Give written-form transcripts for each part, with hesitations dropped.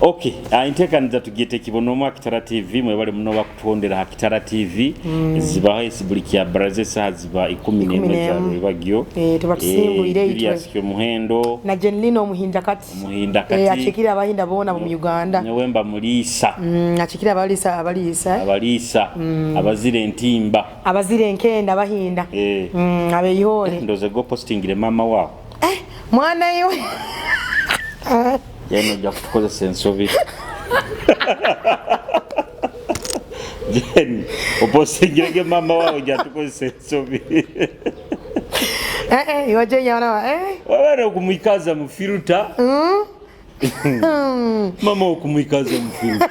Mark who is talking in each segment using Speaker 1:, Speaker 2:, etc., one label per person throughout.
Speaker 1: Okay, enteekaniza tugyete Kibonomu aha Kitara TV. Mwebale muno abakutuhondera aha Kitara TV. Zibaho esi buli kya baraza esaaha ziba 11
Speaker 2: Ikumi
Speaker 1: za
Speaker 2: n'emu.
Speaker 1: rwebagyo.
Speaker 2: Tuba tusimbwire itwe.
Speaker 1: Julius Kyomuhendo.
Speaker 2: Na Jenlina Omuhinda kati.
Speaker 1: Omuhinda kati.
Speaker 2: Akiikirire Abahinda boona abomu Uganda.
Speaker 1: Nyowe mba muliisa.
Speaker 2: Akiikirire abaliisa, abaliisa.
Speaker 1: Abaliisa, abazira entimba.
Speaker 2: Abazira enkende Abahinda. Abeihore.
Speaker 1: Ndowooza gwe opositingire maama waawe.
Speaker 2: Mwana iwe.
Speaker 1: Jane ojja kutukozesa ensobi. Jane opostingirege maama waawe ojja tukozesa ensobi.
Speaker 2: Iwe Jane yabona.
Speaker 1: Wabana okumwikaza mu filter. Mama okumwikaza mu filter.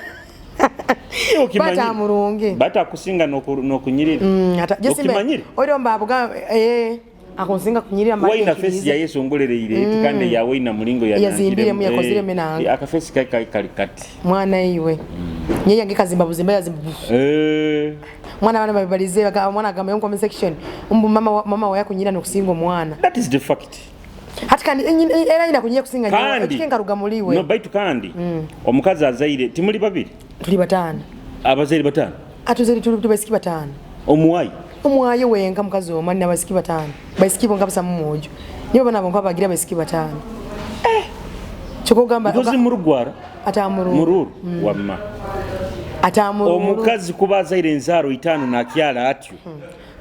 Speaker 2: Bata murungi.
Speaker 1: Bata kusinga nokunyirira. Okimanyire?
Speaker 2: Oiro mbabuga akunsinga kunyirira.
Speaker 1: Waina face ya Yesu ongolereire kandi ya waina mulingo ya
Speaker 2: yazimbiremu yakoziremu nanga.
Speaker 1: Aka face kai kai kali kati.
Speaker 2: Mwana iwe. Nyeye yange kazimba buzimba yazimba. Mwana bana babalize mwana agamba yo comment section. Mbu mama wa yakunyira nokusinga omwana.
Speaker 1: That is the fact.
Speaker 2: Hati kandi era ina kunyira kusinga nyawe. Ekikenga rugamuliwe.
Speaker 1: No baitu kandi. Omukazi azaire timuli babiri.
Speaker 2: Tuli batano.
Speaker 1: Abazaire batano.
Speaker 2: Atuzeri tuli basiki batano.
Speaker 1: Omuwayi.
Speaker 2: Omuwayi wenka mukazi omwana basiki batano. Basiki bonka busamu mujo. Nibo bana bonka bagira basiki batano. Chokogamba
Speaker 1: ngozi murugwara
Speaker 2: atamuru.
Speaker 1: Mururu wamma.
Speaker 2: Atamuru.
Speaker 1: Omukazi kuba azaire enzaro itano na kyala atyo.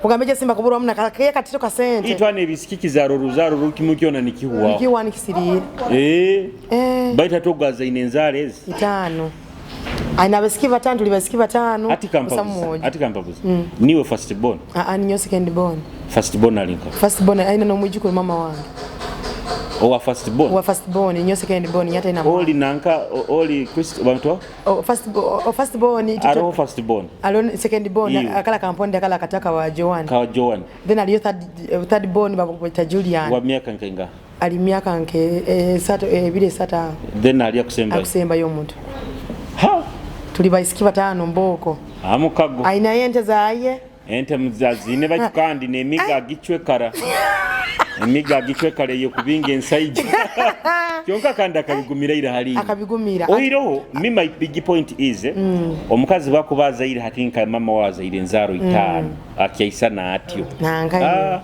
Speaker 2: Kugambe je simba kuburwa muna kake katito kasente.
Speaker 1: Itwana ebisiki kizaro ruzaro rukimukyona nikihuwa.
Speaker 2: Nikihuwa nikisirira.
Speaker 1: Baita togaza inenzare ezi.
Speaker 2: Itano. Aina basiki batano tuli basiki batano.
Speaker 1: Ati kampabuza. Niwe first born.
Speaker 2: Ninyo second born.
Speaker 1: First born alinka.
Speaker 2: First born aina no mwijukuru mama wange.
Speaker 1: Owa first born.
Speaker 2: Owa first born ninyo second born yata ina.
Speaker 1: Oli nanka oli Christ bantu.
Speaker 2: Oh first born.
Speaker 1: Aro first born.
Speaker 2: Alone second born akala kamponde akala kataka wa Joan.
Speaker 1: Ka Joan.
Speaker 2: Then aliyo third born babu Julian.
Speaker 1: Wa miaka nkenga.
Speaker 2: Ali miaka nke sato ebire sata.
Speaker 1: Then ali akusemba.
Speaker 2: Akusemba yomuntu.
Speaker 1: Ha.
Speaker 2: Tuli baisiki batano mboko.
Speaker 1: Amukago.
Speaker 2: Aina yente zaye.
Speaker 1: Ente muzazine bachukandi nemiga gichwekara. Emiga gichwekara eyo kubinga ensaiji. Kyonka kandi akabigumira ira hali.
Speaker 2: Akabigumira.
Speaker 1: Oiroho me my big point is omukazi bakubaza ira hatinka mama waza ire nzaro itano akyaisana atyo.
Speaker 2: Nanka.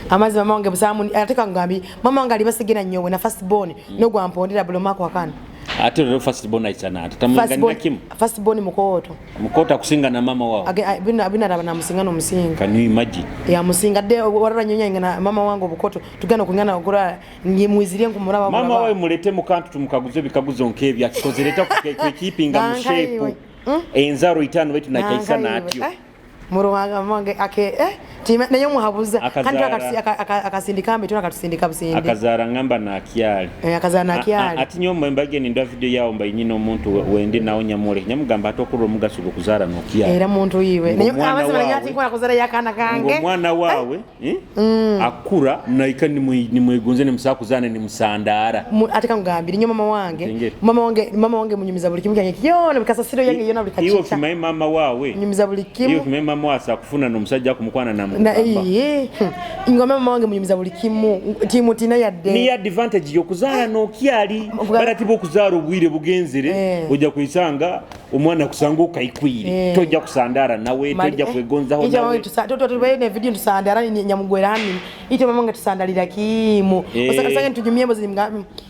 Speaker 2: Amazi mama wange busamu ateka ngambi mama wange alibasegera nyowe na first born no gwampondera bulomako akana.
Speaker 1: Ate rero first born aisana ati tamungana kimu.
Speaker 2: First born mukoto.
Speaker 1: Mukoto akusinga na mama wao.
Speaker 2: Bina raba na musinga no musinga.
Speaker 1: Can you imagine?
Speaker 2: Ya musinga de warara nyonya ingana mama wangu bukoto tugana kungana okura ngimuizirie nkumuraba.
Speaker 1: Mama wawe mulete mukantu tumukaguze bikaguzo nkebya akikozereta kukipinga mu shape. Enzaro itano wetu na kaisana atyo.
Speaker 2: Muruwanga mange ake nayo muhabuza kandi akasindika mbe tuna akatusindika busindi.
Speaker 1: Akazara ngamba na akiali.
Speaker 2: Akazara na akiali.
Speaker 1: Ati nyo mbage ni ndo video yao mba nyina omuntu wende nawo nyamule. Nyamugamba atokuru omugaso gokuzara no kiali.
Speaker 2: Era muntu iwe. Nayo amazima nyati nkora kuzara yakana kange.
Speaker 1: Omwana wawe akura naika ni mwegonze ni musakuzana ni musandara.
Speaker 2: Atika ngambira nyo mama wange. Mama wange munyumiza buli kimu kyange. Yona bikasasiro yange yona buli kachicha.
Speaker 1: Iwe kimaye mama wawe.
Speaker 2: Munyumiza buli kimu.
Speaker 1: Iwe kimaye mama wasa kufuna nomusajja kumukwana na mukamba.
Speaker 2: Ngoma mama wange munyumiza buli kimu timu tina yadde.
Speaker 1: Ni advantage yokuzara no kyali baratibu okuzara obwire bugenzere ojja kuisanga omwana kusanga okaikwire tojja kusandara nawe tojja kwegonzaho nawe.
Speaker 2: Toto tubaye ne video tusandara nyamugwerani ite mama wange tusandalira kimu. Osanga ntujumie mbozi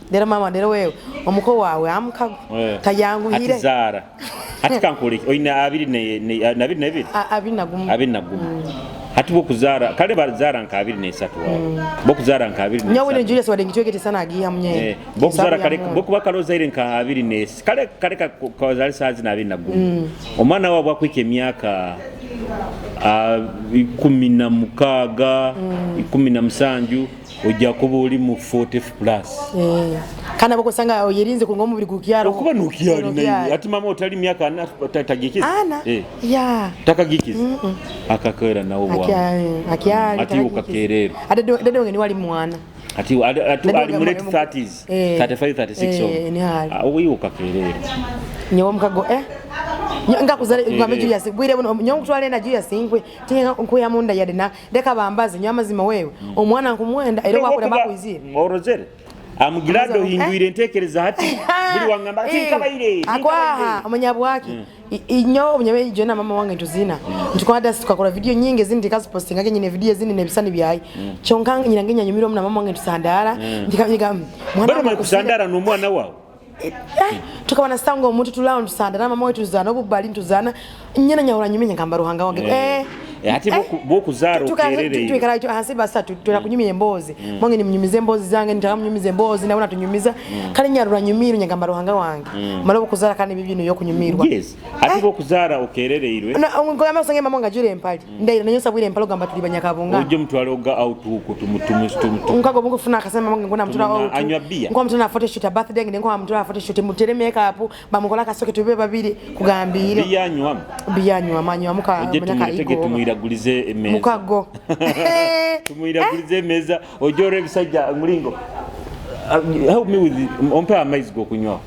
Speaker 2: ndero mama ndero wewe omuko wawe amukago tayanguhire.
Speaker 1: Atizara. Ati kankole oina abiri ne abiri ne abiri.
Speaker 2: Abiri na gumu.
Speaker 1: Abiri na gumu. Hati bokuzara kale bazara nka 23 wawe. Bokuzara nka 23.
Speaker 2: Nyawe ne Julius wadengitwekete sana agiya munye.
Speaker 1: Bokuzara kale bokuba kaloza ile nka 24. Kale kale kazali sazi na 2 na gumu. Omwana wabwe akwike emyaka 16 17 ojja kuba oli mu 40 plus.
Speaker 2: Kana boko sanga oyerinze ku ngomubiri kukyaro.
Speaker 1: Okuba nokyali naye ati mama otali myaka tagikiza.
Speaker 2: Ana. Ya.
Speaker 1: Takagikiza. Akakera nawo bwa.
Speaker 2: Akyali.
Speaker 1: Ati ukakerero.
Speaker 2: Ate dede wange ni wali mwana.
Speaker 1: Ati ali mu late 30s. 35 36.
Speaker 2: Ni hali.
Speaker 1: Owi ukakerero.
Speaker 2: Nyewe mukago nga kuzale ngambe Julius bwire buno nyewe kutwale na Julius nkwe tinga nkuya munda yade na ndeka bambaze nyewe amazima wewe omwana nkumwenda era wakura bakwizira
Speaker 1: orozere. I'm glad ohindwire entekereza hati buli wangamba ati nkabaire.
Speaker 2: Akwaha omunyabwaki inyo omunyabe jona mama wange ntuzina ntukwada tukakora video nyingi ezindi tikazipostinga nyine video ezindi nebisani byayi kyonka nyina ngenya nyumira omuna mama wange tusandara ndika
Speaker 1: mwana wange kusandara n'omwana wawe.
Speaker 2: Tukaba na sango omuntu tulao tusandara mama wetu tuzana obubali ntuzana nyina nyahura nyumenya ngamba ruhanga wange.
Speaker 1: Ati bokuzara okerere
Speaker 2: twikara hansi basatu tuna kunyumya embozi mwange nimnyumize embozi zange nitaka mnyumize embozi nawe natunyumiza kale nyarura nyumiro nyangamba ruhanga wange mara bokuzara kandi bibino yo kunyumirwa.
Speaker 1: Yes, ati bokuzara okerereirwe
Speaker 2: na ngoyama sange mama ngajure empali ndaira nanyo sabwire empali ogamba tuli banyakabunga
Speaker 1: uje mutwale oga out huko tumutumu
Speaker 2: nkago mungu funa akasema mama ngona mutwala out
Speaker 1: anywa bia
Speaker 2: ngwa mutwala photoshoot birthday ngwa mutwala photoshoot mutere make up bamukola kasoke tube babiri kugambire
Speaker 1: biyanywa
Speaker 2: biyanywa manywa muka
Speaker 1: munyaka igo tumwiragulize emeza
Speaker 2: mukago
Speaker 1: tumwiragulize emeza ojore ebisajja mulingo help me with ompe amaizi gokunywa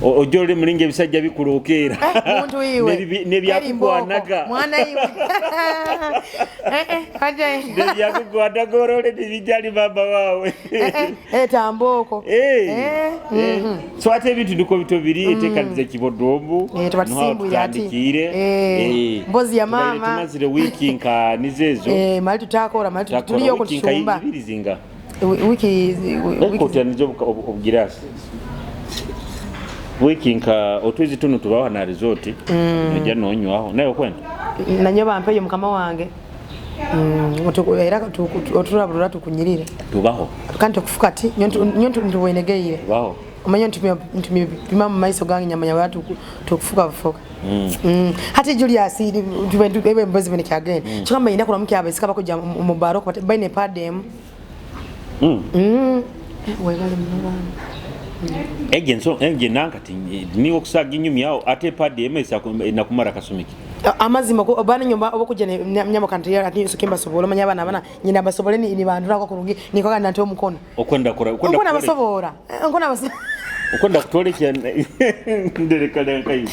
Speaker 1: ojore mulingo ebisajja bikulokera
Speaker 2: muntu iwe
Speaker 1: nebyakukwanaga
Speaker 2: mwana iwe aje
Speaker 1: nebyakukwanaga orole nibijali baba wawe
Speaker 2: tamboko
Speaker 1: so ate ebintu ndiko bito biri etekaniza kibodombu
Speaker 2: tubatisimbwire ati mbozi ya mama
Speaker 1: tumazire wiki nka nizezo
Speaker 2: mali tutakora mali tuliyo kutumba
Speaker 1: zinga
Speaker 2: wiki
Speaker 1: wiki obugirasi wiki nka otwezi tuno tubaho na resort ojja nonywaho nayo kwenda
Speaker 2: nanyo bampeyo mukama wange era otulabulula tukunyirire
Speaker 1: tubaho
Speaker 2: kandi tukufuka ti nyo ntuwenegeire
Speaker 1: tubaho
Speaker 2: omanye ntumipima mu maiso gange nyamanya watu tukufuka bufuka hati Julius ebe mbozi bene kyagenda kyokamba yina kula mukyaba esika bakujja mu baroko baine padem webale muno
Speaker 1: egenso enge nanka niwo kusaga inyumyawo ate pad esa nakumara kasumiki
Speaker 2: amazima obana nyumba obokujja nyama kanti ati sokemba sobola manya abana abana nyina basobole ni bandura ko kurungi niko kandi nante omukono
Speaker 1: okwenda kora
Speaker 2: okwenda basobora okwenda basobora
Speaker 1: okwenda kutolekya ndereka nkai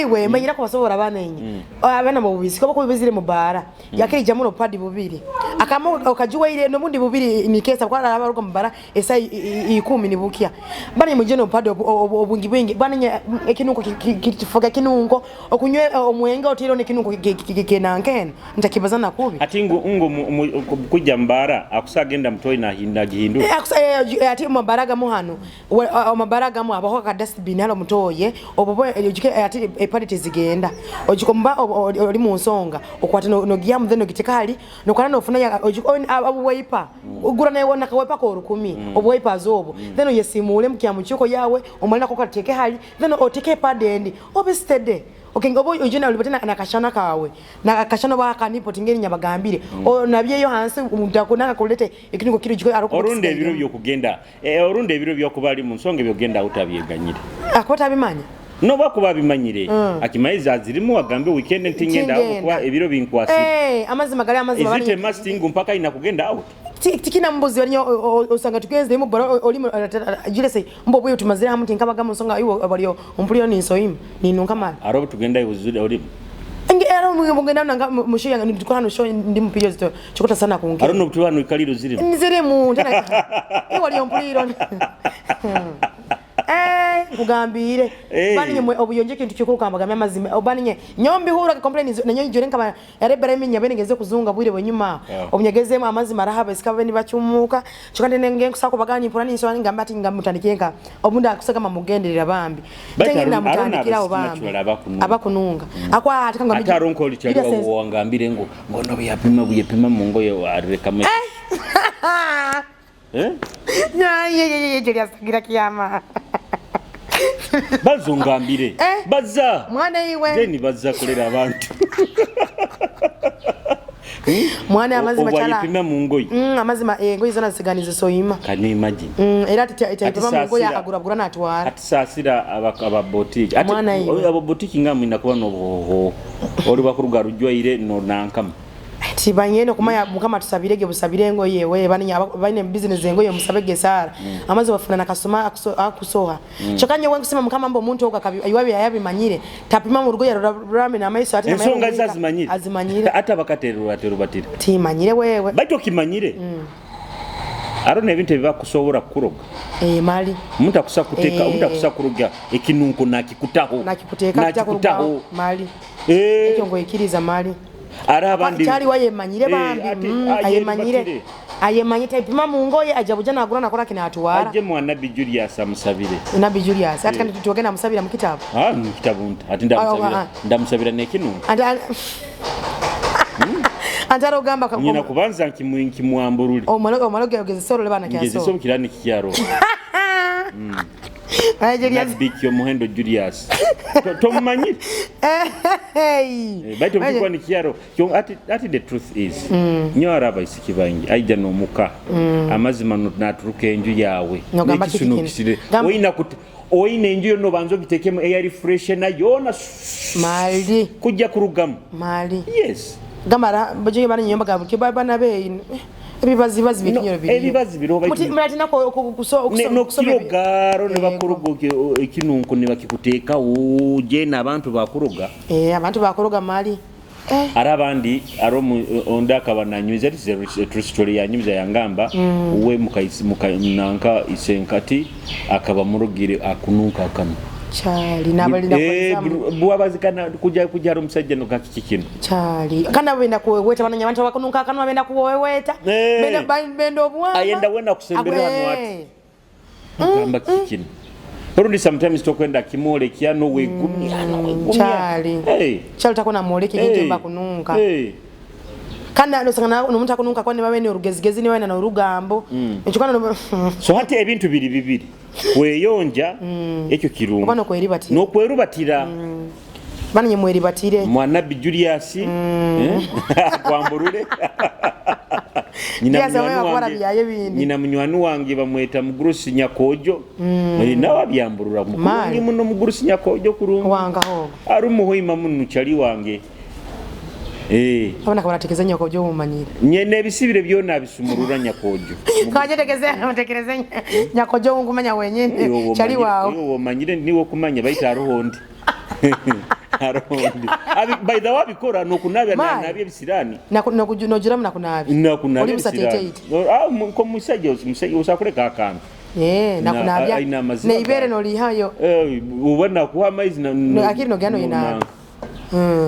Speaker 2: iwe manyira ko basobora abana enye abana mu bubisi ko bizire mu bara yakirija muno padi bubiri akamo okajuwa ile nobundi bubiri nikesa kwa araba ruko mu bara esa 10 ni bukia bani mujeno padi obungi bwingi bani ekinunko kifuga kinunko okunywe omwenga otiro ne kinunko kenankena ntakibazana kubi
Speaker 1: ati ngo kujja mbara akusagenda mutoi na hinda gihindu
Speaker 2: ati mabaraga muhano amabaraga mu abaho ka dustbin halo mutoye obobo ati epadi tezigenda ojikomba oli mu nsonga okwata no giyamu then ogitekali nokwana nofuna obuwaipa ugura naye wona kawaipa ko 10 obuwaipa azobo then oyesimule mukyamuchiko yawe omalina ko kateke hali then oteke padendi obistede okay ngobo ujina ulipotena nakashana kawe na kashana baka nipo tingeni nyabagambire o nabyeyo hansi mutakunanga kulete ekiniko kiri jiko
Speaker 1: aroko orunde ebiro byo kugenda orunde ebiro byo kubali mu nsonga byogenda utabyeganyire
Speaker 2: akota bimanya
Speaker 1: no bakuba bimanyire akimaiza azirimu agambe weekend ntingenda kuba ebiro binkwasi
Speaker 2: amazima gali amazima
Speaker 1: bali is it must mpaka inakugenda out
Speaker 2: tikina mbuzi wanyo osanga tugenze mu baro oli jilese mbo bwe tumazira hamu tinkabaga mu nsonga iwo baliyo ompuliro ni nsoyimu ni nunka mala
Speaker 1: arobo tugenda iwuzuri oli
Speaker 2: nge aro mugenda nanga musho yanga ndiko hano show ndi mu periods to chikota sana kunge
Speaker 1: aro no butubano ikaliro ziri
Speaker 2: nziri mu tena iwo liyo mpuliro kugambire bani mwe obuyonje kintu kikuru kambagamya amazima obani nyombi hura complain nanyo jore nkaba yarebera iminya bene ngeze kuzunga bwire bwenyuma obunyegezemo amazima arahaba sikaba ni bacumuka chokande nenge nkusako baganye mpura ni so ngamba ati ngamutandikenka obunda akusaka mamugenderera bambi
Speaker 1: tenge namutandikira
Speaker 2: obambi abakununga akwa atika
Speaker 1: ngamba ataronko lichali wangambire ngo ngono buyapima buyepima mungo yo areka me
Speaker 2: ye Julius gira kiyama
Speaker 1: bazongambire baza
Speaker 2: mwana iwe
Speaker 1: jeni baza kulera abantu
Speaker 2: mwana amazima chala
Speaker 1: obwayipima mu ngoyi
Speaker 2: amazima engoyi zona ziganize soyima
Speaker 1: can you imagine
Speaker 2: era ati mu ngoyi akagura natwara
Speaker 1: ati sasira aba boutique ati aba boutique ngamwe nakuba no boho oli bakuruga rujwaire no nankama
Speaker 2: ati banyene kumaya mukama tusabirege busabire engoye yewe baninya bane business engoye musabege sara amaze bafuna nakasoma akusoha chokanye wengu kusema mukama mbo omuntu oga iwabi yabimanyire tapima mu rugo ya rame na maiso ati
Speaker 1: ensonga azimanyire
Speaker 2: azimanyire
Speaker 1: ata bakaterura terubatira
Speaker 2: timanyire wewe
Speaker 1: baito kimanyire Aro n'ebintu ebibakusobora kukuroga.
Speaker 2: Eh, mali.
Speaker 1: Omuntu akusa kuteka, omuntu akusa kuroga ekinunko nakikutaho.
Speaker 2: Nakikuteka,
Speaker 1: nakikutaho.
Speaker 2: Mali.
Speaker 1: Eh.
Speaker 2: Ekyo ngoikiriza mali.
Speaker 1: Ari abandi
Speaker 2: Kyali wayemanyire bambi.
Speaker 1: Ayemanyire.
Speaker 2: Ayemanyire taipima mu ngoye aja buja nagura nakora kinatwara.
Speaker 1: Aje mwana Nabbi Julius amusabire.
Speaker 2: Nabbi Julius ati kandi tuwagenda musabira mu kitabu.
Speaker 1: Ah, mu kitabu nti ati ndamusabira. Ndamusabira n'ekinunko.
Speaker 2: Ati Antara ogamba
Speaker 1: nyina kubanza nkimwamburule.
Speaker 2: Omwana omwana ogeze soro lebana kya soro.
Speaker 1: Ngeze soro kirani kikyaro. Nabbi Kyomuhendo Julius. Tomumanyire.
Speaker 2: Hey.
Speaker 1: Baitu mukikuwa ni kyaro. Ati the truth is. Nyo araba isiki bangi aija nomuka. Amazima naturuka enju yawe. Nekisunukisire. Oina kuti oina enju yonna obanza ogitekemu air freshener yona
Speaker 2: mali
Speaker 1: kujja kurugamu
Speaker 2: mali.
Speaker 1: Yes.
Speaker 2: Gamba baje bana nyomba gabu ke bana be ebibazi bazi bikinyoro biri
Speaker 1: ebibazi biro
Speaker 2: bari muratina ko kuso
Speaker 1: no kirogaro ne bakurugo ekinunko ne bakikuteeka uje n'abantu bakuruga
Speaker 2: abantu bakuruga mali.
Speaker 1: Ari abandi ari onda akaba nanyumiza ati true story yanyumiza yangamba we nanka isenkati akaba murugire akununka akanwa
Speaker 2: Chali nabalinda
Speaker 1: bwabazikana kuja kuja ari omusajja no kakiki kino
Speaker 2: Chali kana benda kuweweta bananya abantu bakununka akanwa benda kuweweta benda benda obwana
Speaker 1: ayenda wena kusemberera hano ati ngamba kiki kino. Orundi sometimes tokwenda kimwolekya nowegumya nowegumya.
Speaker 2: Chali. Chali takona mwoleke hey. Mba kununka.
Speaker 1: Hey.
Speaker 2: Kandi nosanga nomuntu akununka kwani bawe ni orugezigezi ni wena na orugambo. Ekyo no
Speaker 1: So hati ebintu biri bibiri. Weyonja ekyo kirungi.
Speaker 2: Oba nokweribatira.
Speaker 1: Nokwerubatira.
Speaker 2: Bana nyemweribatire.
Speaker 1: Mwana Nabbi Julius kwamburule. Nyina munywani wange bamweta Mugurusi Nyakojo. Nawe abyamburura mukurungi muno Mugurusi Nyakojo kurungi.
Speaker 2: Wanga ho.
Speaker 1: Ari umuhoima muno cyari wange.
Speaker 2: Abana kabarategeza Nyakojo umanyire.
Speaker 1: Nyene ebisibire byona bisumurura Nyakojo.
Speaker 2: Kaje tekereze Nyakojo ungumanya wenyine cyari wawe.
Speaker 1: Yo umanyire niwo kumanya baita aruhondi. Aruhondi. Abi by the way bikora no kunabya nabye bisirani.
Speaker 2: Nojura mna kunabya.
Speaker 1: Nakunabya.
Speaker 2: Oli musateteite.
Speaker 1: Ah ko musajja musajja usakureka akantu.
Speaker 2: Nakunabya. Neibere nolihayo.
Speaker 1: Ubona kuha amaizi
Speaker 2: na akiri nogano yina.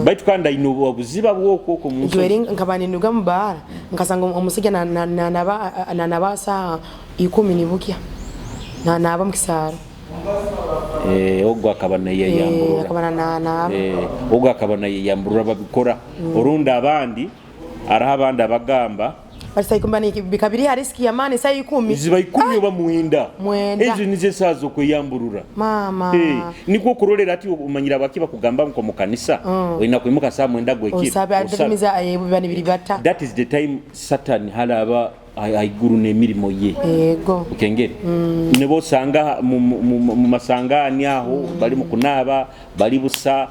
Speaker 1: Baitu kandi aine obuziba bwokwo ku munsi.
Speaker 2: Jweri nkabani nuga mubara nkasanga omusajja na naba saa 10 nibukya. Na naba mukisaro.
Speaker 1: Ogwo akaba naye yamburura.
Speaker 2: Akaba na naba.
Speaker 1: Ogwo akaba naye yamburura babikora. Orunda abandi araha abandi abagamba
Speaker 2: bari saa 10 bikabiri hari riski ya mani saa 10.
Speaker 1: Ziba 10 oba mwenda.
Speaker 2: Mwenda.
Speaker 1: Ezo nize saa zo kweyamburura.
Speaker 2: Mama.
Speaker 1: Niko kurolera ati umanyira bakiba kugamba nko mu kanisa. Oyina kwimuka saa mwenda gwekiro.
Speaker 2: Osabe adimiza bibani biri bata.
Speaker 1: That is the time Satan halaba aiguru n'emirimo ye.
Speaker 2: Yego.
Speaker 1: Ukengere. Nebo sanga mu masangani aho bali mu kunaba bali busa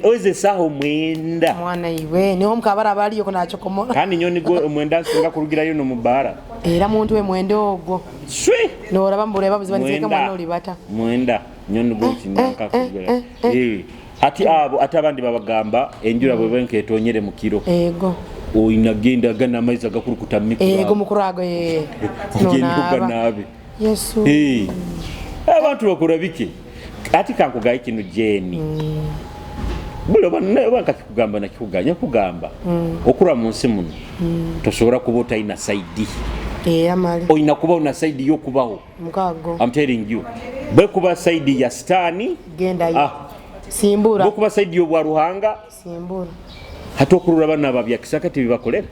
Speaker 1: oze saho mwenda.
Speaker 2: Mwana iwe niho mukabara baliyo kunachokomora.
Speaker 1: Kandi nyoni go mwenda nsinga kurugirayo no mubara.
Speaker 2: Era muntu we mwende ogwo.
Speaker 1: Swe.
Speaker 2: No oraba mbure babuzi banizeka mwana oli bata.
Speaker 1: Mwenda nyoni go kinaka kugera. Ati abo atabandi babagamba enjura bwe benketonyere mu kiro.
Speaker 2: Ego.
Speaker 1: Oinagenda gana amaizi agakurukuta mikura.
Speaker 2: Ego mukurago
Speaker 1: Ogenda nabe.
Speaker 2: Yesu.
Speaker 1: Abantu bakora biki? Ati kankugaye kino Jeni. Bule bana kikugamba na kikuganya kugamba. Okura mu nsi muno. Tosobola kuba otalina side.
Speaker 2: Amali.
Speaker 1: Oyina kuba una side yo kubaho.
Speaker 2: Mukago.
Speaker 1: I'm telling you. Bwe kuba side ya Sitani.
Speaker 2: Genda yo. Simbura.
Speaker 1: Bwe kuba side yo bwa Ruhanga.
Speaker 2: Simbura.
Speaker 1: Hata okurura bana babya Kisaka tibibakolera.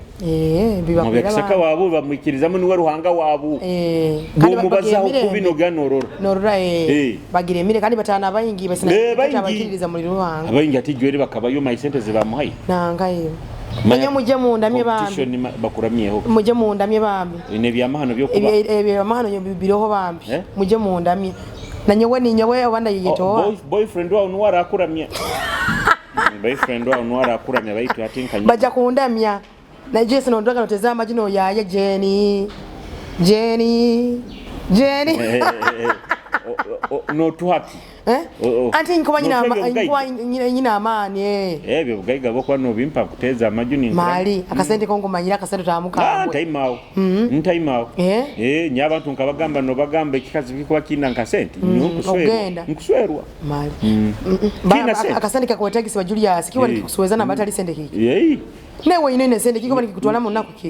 Speaker 2: Bibakolera.
Speaker 1: Mu Kisaka wabo bamwikirizamu niwe Ruhanga wabo.
Speaker 2: Kandi
Speaker 1: bamubazaho kubinoga norora.
Speaker 2: Norora bagira emire kandi batana bayingi basina abakiririza muri Ruhanga.
Speaker 1: Abayingi ati jwere bakabayo my sente zibamuhaye.
Speaker 2: Nanga iyo. Manye muje mundamye bambi.
Speaker 1: Bakuramyeho.
Speaker 2: Muje mundamye bambi.
Speaker 1: Ine byamahano byo kuba.
Speaker 2: Ebyamahano biroho bambi. Muje mundamye. Na nyewe ni nyewe abanda yiyetoa.
Speaker 1: Boyfriend wawe nuwara akuramye. Boyfriend wawe nuwara akuramye baitu ati nkanya.
Speaker 2: Baja kundamya. Na Jason ondoka notezama jino yaye Jenny. Jenny. Jenny.
Speaker 1: Notuhaki.
Speaker 2: Eh?
Speaker 1: Oh, oh.
Speaker 2: Anti nkuba nyina
Speaker 1: Notwege obugaiga.
Speaker 2: nkuba nyina amaani eh.
Speaker 1: Ebyo obugaiga bwokuba nobimpa kuteeza amaju ni
Speaker 2: Mali akasente ko nkumanyira akasente tamukambwe.
Speaker 1: Ntaimawo. Ntaimawo.
Speaker 2: Eh?
Speaker 1: Eh, nya abantu nkabagamba nobagamba ekikazi kikuba kina nkasente.
Speaker 2: Ogenda.
Speaker 1: Nkuswerwa.
Speaker 2: Mali.
Speaker 1: Kina sente.
Speaker 2: Akasente kakwetagisibwa Julius kiwa
Speaker 1: Eh.
Speaker 2: nikikusuweza na batali sente kiki.
Speaker 1: Yei.
Speaker 2: Newe ine ine sente kikuba nikikutwala mu naku kiki.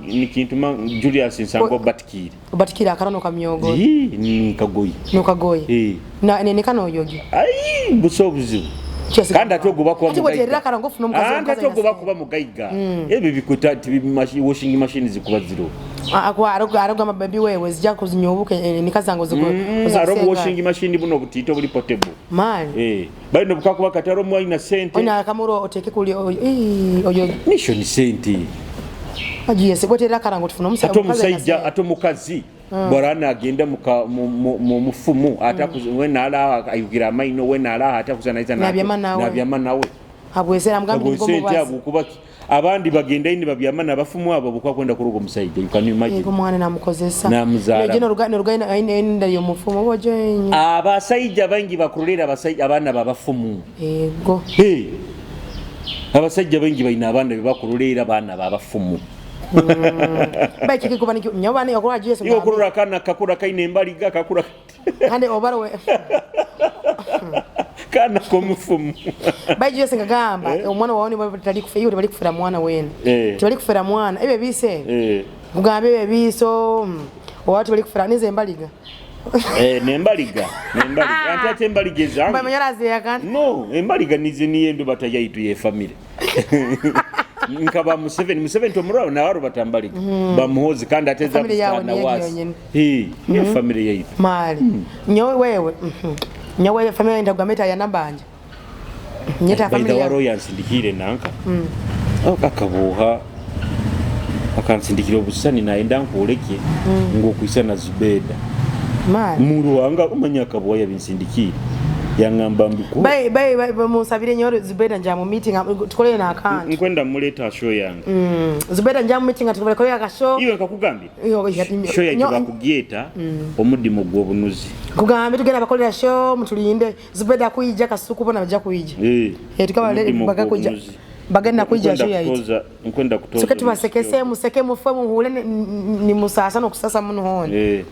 Speaker 1: Nikintuma Julius Nsango batikire.
Speaker 2: Obatikira akarano kamyogo.
Speaker 1: Yii, nkagoyi.
Speaker 2: Nukagoye.
Speaker 1: Eh.
Speaker 2: Na nenekana oyogi.
Speaker 1: Ai, buso obuzibu. Kandi ate ogoba kuba
Speaker 2: Ati
Speaker 1: mugaiga.
Speaker 2: bweterera akarango ofuna omukazi
Speaker 1: Anti
Speaker 2: omukazi
Speaker 1: ate ogoba
Speaker 2: alina
Speaker 1: kuba mugaiga. Ebyo bikuta washing machine zikuba ziro.
Speaker 2: Arogamba baby wewe zijja kuzinyobuka nikazango
Speaker 1: Aro washing machine buno butito buli portable.
Speaker 2: Mali.
Speaker 1: Eh, bali nobukakuba kati aro mwalina sente.
Speaker 2: Ona akamuro oteke kuli oyo
Speaker 1: Nisho ni sente.
Speaker 2: Agiye bweterera akarango tufuna omusaja.
Speaker 1: Ate omusajja ate omukazi bwarana agenda mu mufumu ate wena ala ayugira amaino wena ala ate akuzanaiza
Speaker 2: Nabyama nawe.
Speaker 1: Nabyama nawe.
Speaker 2: Abwesera mugambi
Speaker 1: Abo sente
Speaker 2: ngomubazi.
Speaker 1: abo kuba abandi bagenda ini babyama n'abafumu abo bukwa kwenda kuruga omusajja. You can imagine.
Speaker 2: Yego mwana namukozesa.
Speaker 1: Namuzaala.
Speaker 2: Neje noruga noruga ine ndali omufumu boje.
Speaker 1: Abasajja bangi bakurulira abasajja abaana babafumu.
Speaker 2: Yego.
Speaker 1: Hey. Abasajja bangi balina abaana be bakurulira abaana babafumu.
Speaker 2: Baiki kikuba niki nyobani okora Yesu.
Speaker 1: Iwe kurura akana kakura kaine embaliga kakura
Speaker 2: Kandi obaro
Speaker 1: kana komufumu.
Speaker 2: Baiki Yesu ngagamba omwana wawe ni batali kufa iyo bali kufera mwana wene. Tibali kufera mwana ebyo bise. Kugambe ebyo biso owatu bali kufera nize embaliga.
Speaker 1: Nembaliga, nembaliga. Ante ate embaliga ezange.
Speaker 2: Mba manyarazi yakana.
Speaker 1: No, embaliga nize niyendo batayaitu ye family. Nkaba Museveni tomuraba na waro batambaliga. Bamuhozi kandi ateza
Speaker 2: Family yawe
Speaker 1: na
Speaker 2: niyo
Speaker 1: wasi.
Speaker 2: yonyene.
Speaker 1: Niyo family yaitu.
Speaker 2: Mali. Nyowe wewe. Nyowe family ndagameta ya nambanja. Nyeta
Speaker 1: By the
Speaker 2: family.
Speaker 1: way, Royal nsindikire nanka. Akabuha akansindikira obusani naenda nkuoleke ng'okwisa na Zubeda.
Speaker 2: Mali.
Speaker 1: Muruhanga umanya akabuha yabinsindikire. Yangamba mbiku.
Speaker 2: Bai bai bai musabire nyowe Zubeda nja mu meeting tukolere na akantu.
Speaker 1: Nkwenda muleta show yange.
Speaker 2: Zubeda nja mu meeting tukolere akashow.
Speaker 1: Iwe nkakugambye. Show yange bakugyeta omudimo gw'obunuzi.
Speaker 2: Kugambe tugenda bakolera show mutulinde Zubeda kuija kasuku bona bajja kuija. Tukaba baga kuija. Bagenda kuija show yaiti.
Speaker 1: Nkwenda kutoza.
Speaker 2: Soke tubasekese museke mufe muhule ni musasa no kusasa muno hone.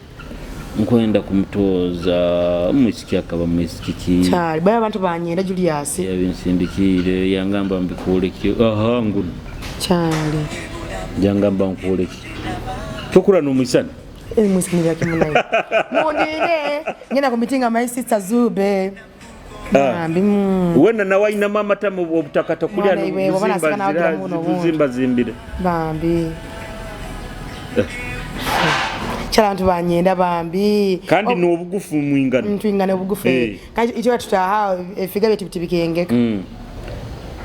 Speaker 1: Nkwenda kumutoza mwisiki akaba mwisiki.
Speaker 2: Chali baya abantu banyenda Julius.
Speaker 1: Yabinsindikire yangamba mbikuleke. Aha nguno.
Speaker 2: Chali.
Speaker 1: Yangamba nkuleke. Tokura no mwisani.
Speaker 2: Mwisani yake munayi. Mundinde ngenda ku meeting my sister Zube. Bambi.
Speaker 1: Wena nawe ayina mama tamu obutakata kulya
Speaker 2: Mwana iwe, baba nasika nawe agira muno wundi.
Speaker 1: buzimba zimbire.
Speaker 2: Bambi. Chala abantu banyenda bambi.
Speaker 1: Kandi n'obugufu mwingana.
Speaker 2: Ntwingana obugufu. Kandi icyo tutaha efiga byetu bitibikengeka.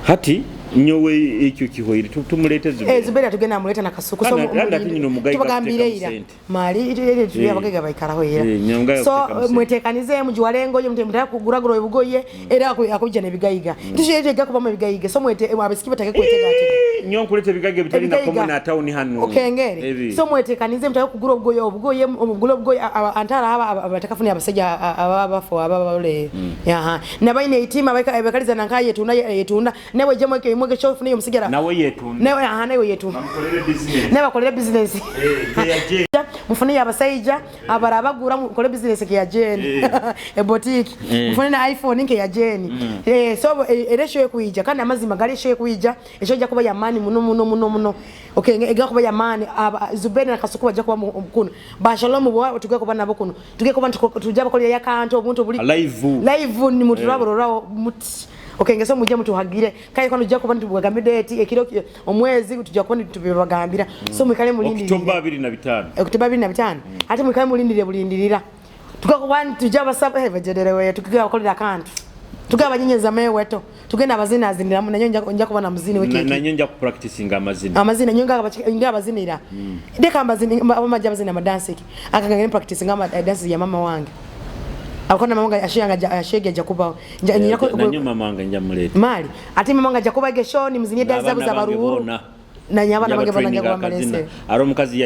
Speaker 1: Hati nyowe ekyo kihoire tumulete Zubeda.
Speaker 2: Zubeda tugenda amuleta na kasuku.
Speaker 1: Kandi ate nyina omugaiga
Speaker 2: tubagambire
Speaker 1: kuteeka
Speaker 2: ira.
Speaker 1: mu sente.
Speaker 2: Mali ite tuli abagaiga baikaraho era.
Speaker 1: Nyonga
Speaker 2: So
Speaker 1: kuteeka mu sente.
Speaker 2: mwetekanize mujiwalengo yo mutaka kuguragura obugoye era akujja n'ebigaiga. Tushe kuba mu bigaiga. So mwete abasiki batake kwetega ate.
Speaker 1: Nyo nkulete ebigaiga bitali na
Speaker 2: Ebigaiga.
Speaker 1: common na town hano.
Speaker 2: Okengere.
Speaker 1: Ebi.
Speaker 2: So mwetekanize mutaka kugura obugoye obugoye omugula obugoye antara aba abatakafuni abasajja aba bafo aba bale. Yaha. Nabaine itima bakaliza nankaye tuna yetunda. Nawe je mweke mweke show fune yomusigara.
Speaker 1: Nawe yetunda.
Speaker 2: Nawe aha nawe yetunda.
Speaker 1: Bamukolere business.
Speaker 2: Nawe bakolere business.
Speaker 1: Keyaje.
Speaker 2: Mufune abasajja abarabagura mukole business ke ya Jane. E boutique. Mufune na iPhone nke ya Jane. So eresho yekuija kandi amazima gali esho yekuija esho ja kuba ya mani muno muno muno muno. Okay, ega kuba ya mani Zubeda na Kasuku bajja kuba mukuno. Ba Shalom bo tuge kuba nabo kuno. Tuge kuba tujja bakolera yakanto obuntu buli
Speaker 1: live.
Speaker 2: Live ni muturabo rawo muti. Okay, ngeso mujja mutuhagire kai kwano tujja kuba ntubagambire date ekiro omwezi tujja kuba ntubibagambira. So mwikale mulindire.
Speaker 1: Oktoba 25.
Speaker 2: Oktoba 25. Ate mwikale mulindire bulindirira. Tukakuba tujja basaba bajererewe tukiga bakolera kantu. Tukiga banyenyeza meweto. Tugenda abazina azinira nanyo nja kuba na muzini wekeke.
Speaker 1: Nanyo nja ku practicing amazina.
Speaker 2: Amazina nyo nga abazinira. Ndeka amazina abamajja abazina amadansi. Akagenda practicing ama dance ya mama wange. Akona mama wange ashiyanga ashege jakuba
Speaker 1: nanyo mama wange nja muleta.
Speaker 2: Mali ate mama wange jakuba gesho ni mzinie dance zabo za baruhuru. Nanye abaana bange
Speaker 1: Nyabatraininga
Speaker 2: banange
Speaker 1: akazina.
Speaker 2: bamalese.
Speaker 1: Ari omukazi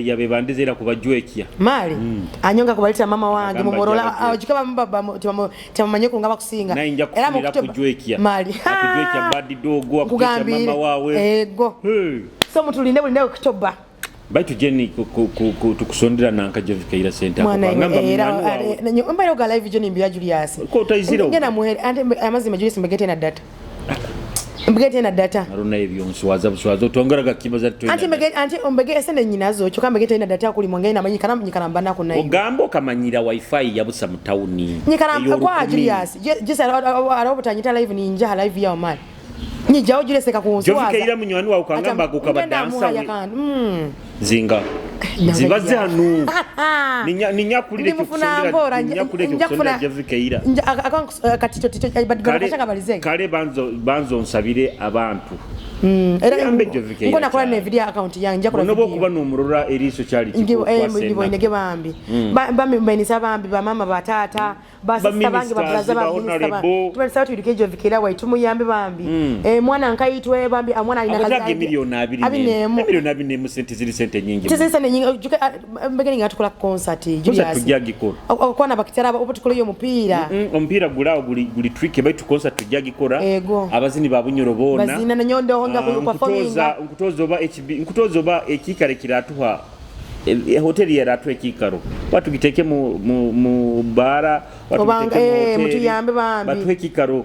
Speaker 1: yabebandiza era kubajwekya.
Speaker 2: Mali anyonga kubaleta mama wange
Speaker 1: Agamba
Speaker 2: mumorola
Speaker 1: ajja
Speaker 2: ojike tebamanye kunga bakusinga.
Speaker 1: Naye nja
Speaker 2: Era
Speaker 1: kufunira kujwekya.
Speaker 2: Mali
Speaker 1: Akujwekya bad dog, akujwekya
Speaker 2: Nkugambire.
Speaker 1: mama wawe.
Speaker 2: Ego.
Speaker 1: Hey.
Speaker 2: So mutulinde bulinde October.
Speaker 1: Baitu Jenny tukusondera nanka Jovikeira sente ako.
Speaker 2: Mwana
Speaker 1: Ngamba
Speaker 2: era
Speaker 1: munywani wawe.
Speaker 2: mbaire oga live John Mbira Julius.
Speaker 1: Ko otayizire
Speaker 2: Ngenda muhere ante amazima Julius mbegete na data. Mbegete na data.
Speaker 1: Arona ebyo nswaza buswaza otongeraga kibaza twena.
Speaker 2: Anti mbegete anti ombege sente nyinazo kyokka mbegete na data kuli mwangene namanyi kana nyikana mbana kunayo.
Speaker 1: Ogamba okamanyira wifi yabusa mu tawuni.
Speaker 2: Nyikana
Speaker 1: Ey'olukumi.
Speaker 2: kwa Julius. Jesi arobutanyita live ninja live ya mali. Nyijawo Julius kakunswaza.
Speaker 1: Jovikeira munywani wawe ukangamba gukaba dansa we.
Speaker 2: Mm.
Speaker 1: Zinga.
Speaker 2: Nanga
Speaker 1: Zibaze
Speaker 2: ya.
Speaker 1: hano. Ninyakulire
Speaker 2: Ndimufuna mbora
Speaker 1: ninyakulire kusondera Jovikeira.
Speaker 2: Katito tito
Speaker 1: Kale-
Speaker 2: kale balize.
Speaker 1: Kale banzo nsabire abantu.
Speaker 2: Era
Speaker 1: Yambe Jovikeira.
Speaker 2: ngona kola ne video account yange nja kola
Speaker 1: Ono
Speaker 2: video.
Speaker 1: bwokuba n'omulora eriiso kyali kikukwasa
Speaker 2: Ndibo
Speaker 1: ennaku.
Speaker 2: inege bambi. Bambi mbenisa bambi ba mama ba tata ba sister bange ba
Speaker 1: Ba
Speaker 2: brother ba
Speaker 1: ministers, ba
Speaker 2: minister ba.
Speaker 1: honorable.
Speaker 2: Tubalisa tuiduke Jovikeira waitu muyambe bambi. Eh mwana nkaitwe bambi mwana alina
Speaker 1: Akatage miliyoni abiri
Speaker 2: abiri
Speaker 1: n'emu.
Speaker 2: n'emu.
Speaker 1: 24 sente ziri sente nyingi.
Speaker 2: Tizisa ne nyingi juke mbegeni ngatukola concert
Speaker 1: Concert
Speaker 2: Julius.
Speaker 1: tujja gikola.
Speaker 2: Okwana bakitara obo tukole yo mupira.
Speaker 1: Omupiira gulaawo guli tricky baitu concert tujja gikola.
Speaker 2: Ego.
Speaker 1: Abazini ba Bunyoro boona.
Speaker 2: Bazina na nyondo honga
Speaker 1: Ah,
Speaker 2: ku performing.
Speaker 1: nkutoza oba HB nkutoza oba ekiikaro ekiratuha hoteli yaratuha ekiikaro batugiteeke mu baara
Speaker 2: Obanga,
Speaker 1: batugiteeke mu hoteli,
Speaker 2: mutuyambe bambi.
Speaker 1: batuhe ekiikaro